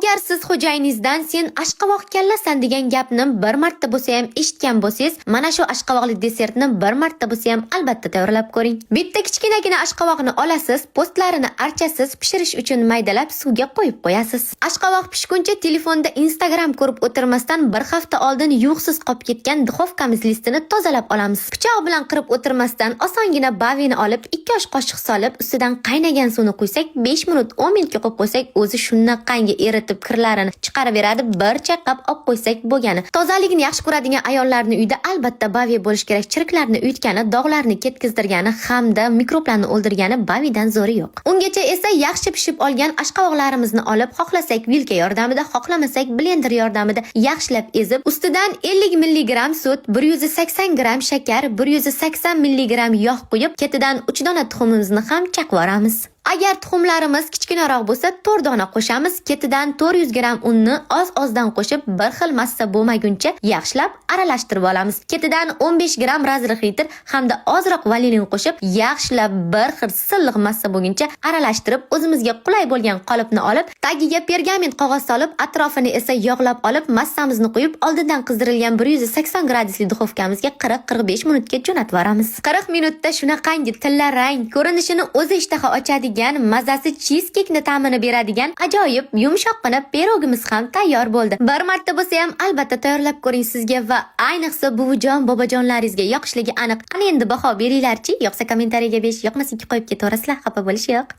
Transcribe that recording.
Agar siz xo'jayiningizdan "Sen ashqovoq kallasan" degan gapni bir marta bo'lsa ham eshitgan bo'lsangiz, mana shu ashqovoqli desertni bir marta bo'lsa ham albatta tayyorlab ko'ring. Bitta kichkinagina ashqovoqni olasiz, po'stlarini archasiz, pishirish uchun maydalab suvga qo'yib qo'yasiz. Ashqovoq pishguncha telefonda Instagram ko'rib o'tirmasdan bir hafta oldin yuqsiz qolib ketgan duxovkamiz listini tozalab olamiz. Pichoq bilan qirib o'tirmasdan osongina bavini olib, 2 osh qoshiq solib, ustidan qaynagan suvni quysak, 5 minut 10 minutga qo'yib qo'ysak, o'zi shunaqangi eritib kirlarini chiqarib beradi. Bir chayqab olib qo'ysak bo'lgani. Tozalikni yaxshi ko'radigan ayollarning uyida albatta bavi bo'lishi kerak. Chiriklarni uyutgani, dog'larni ketkizdirgani hamda mikroblarni o'ldirgani bavidan zo'ri yo'q. Ungacha esa yaxshi pishib olgan ashqovoqlarimizni olib, xohlasak vilka yordamida, xohlamasak blender yordamida yaxshilab ezib, ustidan 50 mg sut, 180 gramm shakar, 180 mg yog' quyib, ketidan 3 dona tuxumimizni ham chaqib yuboramiz. Agar tuxumlarimiz kichkinaroq bo'lsa, 4 dona qo'shamiz. Ketidan 400 gramm unni oz-ozdan qo'shib, bir xil massa bo'lmaguncha yaxshilab aralashtirib olamiz. Ketidan 15 gramm разрыхлитель hamda ozroq vanilin qo'shib, yaxshilab bir xil silliq massa bo'lguncha aralashtirib, o'zimizga qulay bo'lgan qolipni olib, tagiga pergament qog'oz solib, atrofini esa yog'lab olib, massamizni quyib, oldindan qizdirilgan 180 gradusli duxovkamizga 40-45 minutga jo'natib yuboramiz. 40 minutda shunaqangi tilla rang, ko'rinishini o'zi ishtaha ochadigan, mazasi cheesecake ta'mini beradigan ajoyib yumshoqqina pirogimiz ham tayyor bo'ldi. Bir marta bo'lsa ham albatta tayyorlab ko'ring, sizga va ayniqsa buvijon, bobojonlaringizga yoqishligi aniq. Qani endi baho beringlarchi, yoqsa kommentariyaga 5, yoqmasa 2 qo'yib ketaverasizlar, xafa bo'lish yo'q.